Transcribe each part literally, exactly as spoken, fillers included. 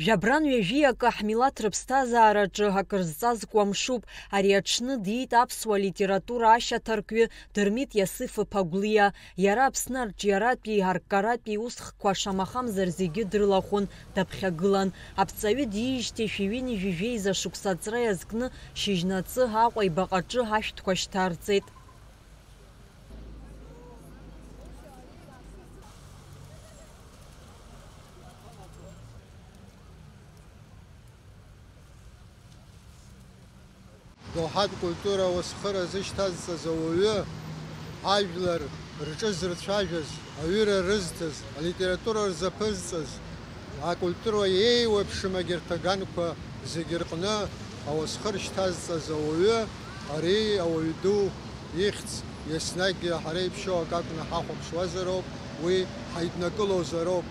Жәабран ҩажәи акы ҳмилаҭ рыԥсҭазаараҿы акыр зҵазкуа мшуп. Ари аҽны диит аԥсуа литература ашьаҭаркҩы Дырмит Иасыф-иԥа Гәлиа. Иара Аԥсны арҿиаратәи арккаратәи усхкқәа шамахамзар зегьы дрылахәын, даԥхьагылан. Аԥҵаҩы диижьҭеи шәи ҩынҩажәи жәеиза шықәса аҵра иазкны, шьыжьнаҵы Аҟәа ибаҟаҿы ашәҭқәа шьҭарҵеит. Доуҳатә культура ауасхыра зышьҭазҵаз ауаҩы, ажәлар рҿы зырцәажәаз, аҩыра рызҭаз, алитература рзаԥызҵаз, акультура еиуеиԥшым агьырҭ аганқәа зегьы рҟны ауасхыр шьҭазҵаз ауаҩы, ари ауаҩ ду ихьӡ еснагь ҳара иԥшьоу акы акәны ҳахәаԥшуазароуп, уи ҳаиднакылозароуп.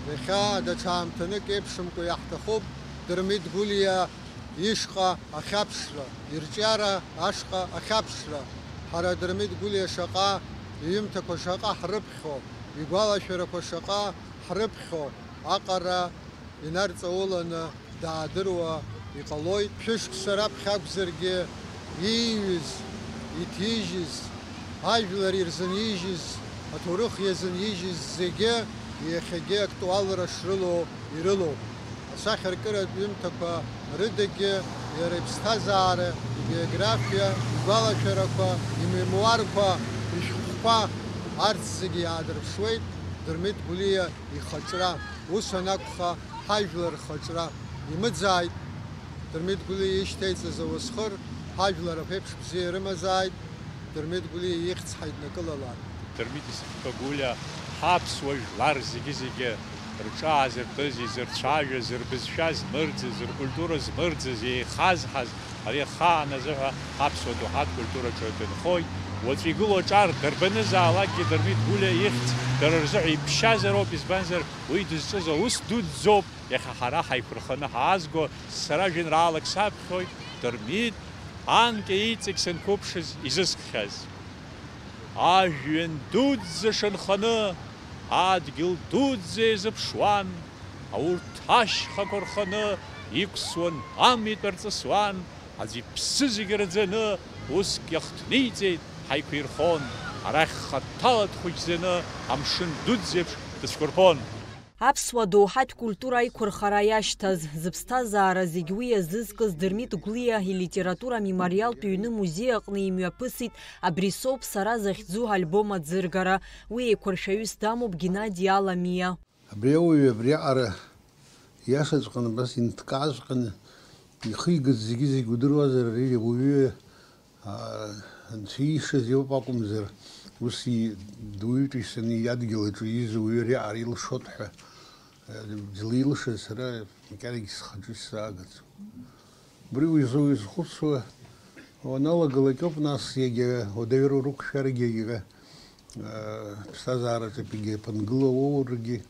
Иахьа даҽа аамҭанык еиԥшымкәа иаҳҭахуп Дырмит Гәлиа ишҟа ахьаԥшра, ирҿиара ашҟа ахьаԥшра. Ҳара Дырмит Гәлиа шаҟа, иҩымҭақәа шаҟа ҳрыԥхьо, игәалашәарақәа шаҟа ҳрыԥхьо аҟара инарҵауланы даадыруа иҟалоит. Шәышықәса раԥхьа акәзаргьы, ииҩыз, иҭижьыз, ажәлар ирзынижьыз, аҭоурых иазынижьыз зегьы иахьагьы актуалра шрылоу ирылоуп. Асахьаркыратә ҩымҭақәа рыдагьы иара иԥсҭазаара, ибиографиа, игәалашәарақәа, имемуарқәа, ишәҟәқәа, арҭ зегьы иаадырԥшуеит Дырмит Гәлиа ихаҿра. Ус анакәха, ҳажәлар рхаҿра имыӡааит. Дырмит Гәлиа ишьҭеиҵаз ауасхыр, ҳажәлар аԥеиԥш бзиа ирымазааит. Дырмит Гәлиа ихьӡ ҳаиднакылалааит. Дырмит Иасыф-иԥа Гәлиа ҳаԥсуа жәлар зегьы-зегьы рҿы аазыртыз, изырцәажәаз, рбызшәа змырӡыз, ркультура змырӡыз, еихазҳаз, ари ахаан азыҳәа аԥсуа доуҳатә культураҿы дынхоит. Уаҵәы игылоу аҿар дарбанызаалакгьы Дырмит Гәлиа ихьӡ дара рзыҳәа иԥшьазароуп, избанзар, уи дызҿыз аус дуӡӡоуп. Иахьа ҳара ҳаиқәырханы ҳаазго, сара жәеинраалак саԥхьоит, Дырмит, анкьа иҵегь санқәыԥшыз изыскхьаз. Ажәҩан дуӡӡа шанханы, адгьыл дуӡӡа иазыԥшуан, аурҭ ашьхақәа рханы иқәсуан, амитә арҵысуан, аӡә иԥсы зегь раӡаны, уск иахҭниҵеит, ҳаиқәирхон, арахь хаҭала дхәыҷӡаны, амшын дуӡӡеиԥш дыцәқәырԥон. Аԥсуа доуҳатә культура аиқәырхара иашьҭаз, зыԥсҭазаара зегь уи иазызкыз Дырмит Гәлиа илитература амемориалтә ҩны музеи аҟны имҩаԥысит Абри соуп сара захьӡу альбом аӡыргара. Уи еиқәыршәаҩыс дамоуп Геннади Аламиа. Абри ауаҩы абриаҟара иашаҵәҟьаны абас инҭкааҵәҟьаны ихигаз зегьы-зегь удыруазар, ари ауаҩы, аа, анцәа иишаз иоуп акәымзар, ус и-, дуаҩытәыҩсаны адгьыл аҿы ииз ауаҩы ариаҟара илшоит ҳәа, аа, злеилшаз сара макьанагьы схаҿы исзаагаӡом. Убри уизу-, изхәыцуа, уаналагалак ауп, нас, иагьа уадаҩра урықәшәаргьы, иагьа, аа, ԥсҭазаараҿы егьа ԥынгыла уоургьы,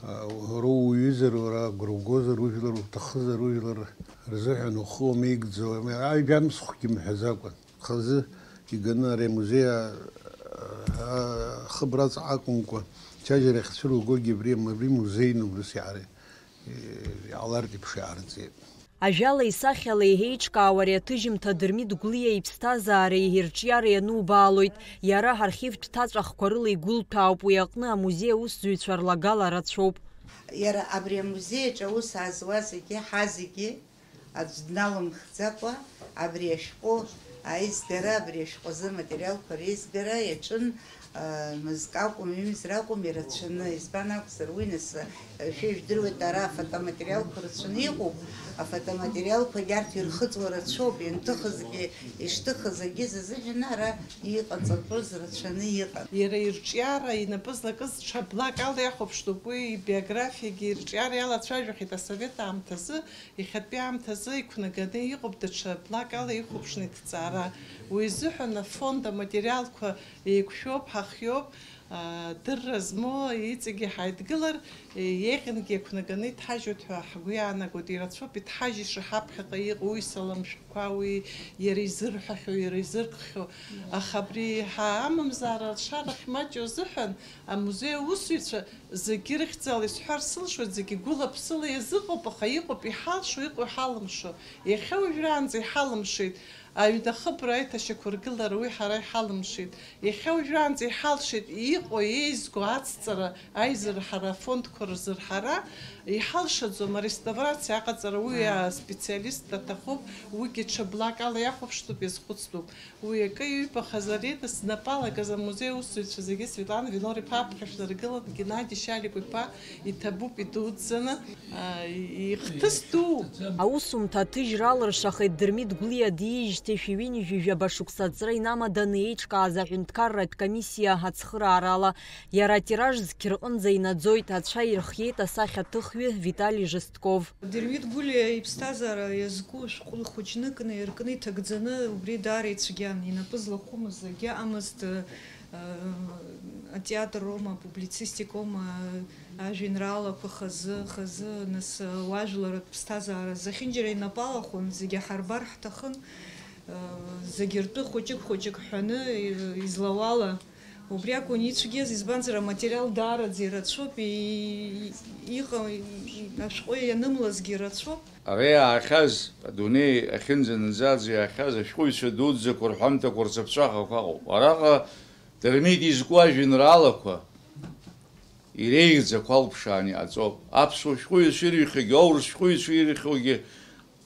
аа, уара уҩызар, уара агәра угозар, ужәлар уҭахызар, ужәлар рзыҳәан ухы уамеигӡо, ами, аҩ-, амцхәгьы мҳәаӡакәа, хазы иганы ари амузеи, аа, аа, ахыбраҵәҟьа акәымкәа, ачаџьара ахьцәыругогьы абри, абри музеин убас иаара-, иаалартә еиԥш иаарҵеит. Ажәалеи сахьалеи еиҿкаау ари аҭыжьымҭа Дырмит Гәлиа иԥсҭазаареи ирҿиареи анубаалоит. Иара ҳархивтә ҭаҵәахқәа рыла игәылҭәаауп, уи аҟны амузеи аусзуҩцәа рлагала рацәоуп. Иара абри амузеи аҿы аус аазуа зегьы, ҳа зегьы, аӡә дналымхӡакәа, абри ашәҟәы аизгара, абри ашәҟәы азы аматериалқәа реизгара иаҿын. Мызкы акәым, ҩымз ракәым, ирацәаны. Избан акәзар, уи нас, шәа ижәдыруеит, ара афотоматериалқәа рацәаны иҟоуп. Афотоматериалқәагьы арҭ ирхыҵуа рацәоуп, ианҭыхызгьы, ишҭыхыз агьыз азыҳәан ара иҟаҵатәыз рацәаны иҟан. Иара ирҿиара инапы злакыз ҽа блак ала иахәаԥштәуп, уи ибиографиагьы ирҿиара иалацәажәахьеит асовет аамҭазы, иахьатәи аамҭазы иқәнаганы иҟоуп, даҽа блак ала ихәаԥшны иҭҵаара. Уи изыҳәан афонд аматериалқәа еиқәшәоуп, ҳахиоуп. Адырра змоу иҵегьы ҳаидгылар, еиӷьынгьы еиқәнаганы иҭҳажьуеит ҳәа ҳгәы иаанагоит. Ирацәоуп иҭҳажьыша ҳаԥхьаҟа иҟоу уи салам шәҟәқәа, уи иара изырҳәахьоу, иара изыркхьоу. Аха абри ҳа амамзаара алшара ахьмаҷу азыҳәан амузеи аусзуҩцәа зегьы рыхьӡала исҳәар сылшоит, зегьы гәыла-ԥсыла иазыҟоуп, аха иҟоуп иҳалшо, иҟоу иҳалымшо. Иахьа уажәраанӡа иҳалымшеит. Аҩнахыбра аиҭашьақәыргылара уи ҳара иҳалымшеит. Иахьа уажәраанӡа иҳалшеит, иҟоу еизго ацҵара, аизара ҳара афондқәа рзырҳара, иҳалшаӡом ареставрациа аҟаҵара, уи аспециалист аҭахуп, уигьы ҽа блакала иахәаԥштәуп, иазхәыцтәуп. Уи акы иҩбахаз арена знапы алагаз амузеи аусзуҩцәа зегьы Светлана Вилор-иԥа аԥхьа шәнаргылан, Геннади Шьаликәа-иԥа иҭабуп идуӡӡаны, а, ихҭыс дуу. Аусумҭа аҭыжьра алыршахеит Дырмит Гәлиа диижьҭеи шәи ҩынҩажәи жәаба шықәса аҵра инамаданы еиҿкааз аҳәынҭқарратә комиссиа ацхыраарала. Иара атираж зқь рҟынӡа инаӡоит, ацәа ирхиеит асахьаҭыхҩы Витали Жестков. Дырмит Гәлиа иԥсҭазаара иазку шәҟәы хәыҷнык наиркны иҭагӡаны, убри даара ицәгьан, инапы злахәымыз акгьы ыҟамызт, э, атеатр роума, апублицистикоума, ажәеинраалақәа хазы, хазы, нас, э, уажәларратә ԥсҭазаара зехьынџьара инапы алахәын, зегьы ҳарбар ҳҭахын, э, зегьы ртәы хәыҷык-хәыҷык ҳәаны, э, излауала. Убри акәын ицәгьаз, избанзар, аматериал даараӡа ирацәоуп, и-, и-, иҟа-, и-, ашәҟәы ианымлазгьы ирацәоуп. Ара иаахьаз, адунеи ахьынӡанаӡаӡо иаахьаз ашәҟәыҩҩцәа дуӡӡақәа рҳәамҭақәа рцыԥҵәахақәа ыҟоуп. Араҟа Дырмит изку ажәеинраалақәа иреиӷьӡақәа алԥшааны иҟаҵоуп. Аԥсуа шәҟәыҩҩцәа ирыҩхьоугьы, аурыс шәҟәыҩҩцәа ирыхьугьы,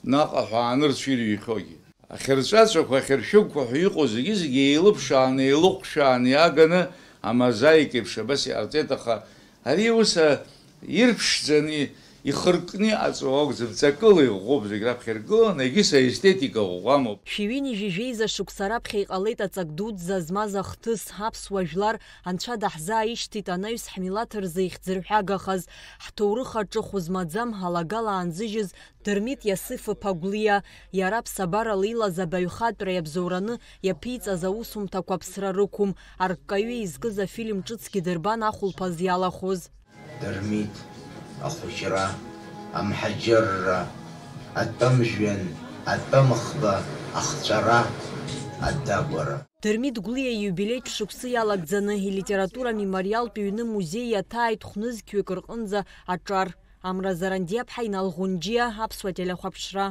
наҟ аҳәаанырцә ирыҩхьоугьы. Ахьырҵәацәақәа, ахьыршәыгқәа ҳәа иҟоу зегьы-зегьы еилыԥшааны, еилыҟәшәааны иааганы амозаика еиԥш абас иҟарҵеит, аха ари ус, а, ирԥшӡаны, ихыркны иҟаҵоу акәӡам, ҵакыла иӷәӷәоуп зегь раԥхьа иргыланы, егьыс аестетика ӷәӷәамоуп. Шәи ҩынҩажәи жәеиза шықәса раԥхьа иҟалеит аҵак дуӡӡа змаз ахҭыс, аԥсуа жәлар Анцәа даҳзааишьҭит анаҩс ҳмилаҭ рзы ихьӡырҳәагахаз, ҳҭоурых аҿы хәы змаӡам, алагала аанзыжьыз Дырмит Иасиф-иԥа Гәлиа, иара ԥсабарала илаз абаҩхатәра иабзоураны иаԥиҵаз аусумҭақәа ԥсра рықәым, арккаҩы изкыз афильм ҿыцгьы дырбан ахәылԥаз иалахәыз. Дырмит, ахәыҷра, амҳаџьырра, атәым жәҩан, атәым ӷба, ахҵәара, адагәара. Дырмит Гәлиа ииубилеитә шықәсы иалагӡаны илитература мемориалтә ҩны музеи иаҭааит хәнызқьҩык рҟынӡа аҿар. Амра Зарандиаԥҳа, Инал Ӷәынџьиа, Аԥсуа телехәаԥшра.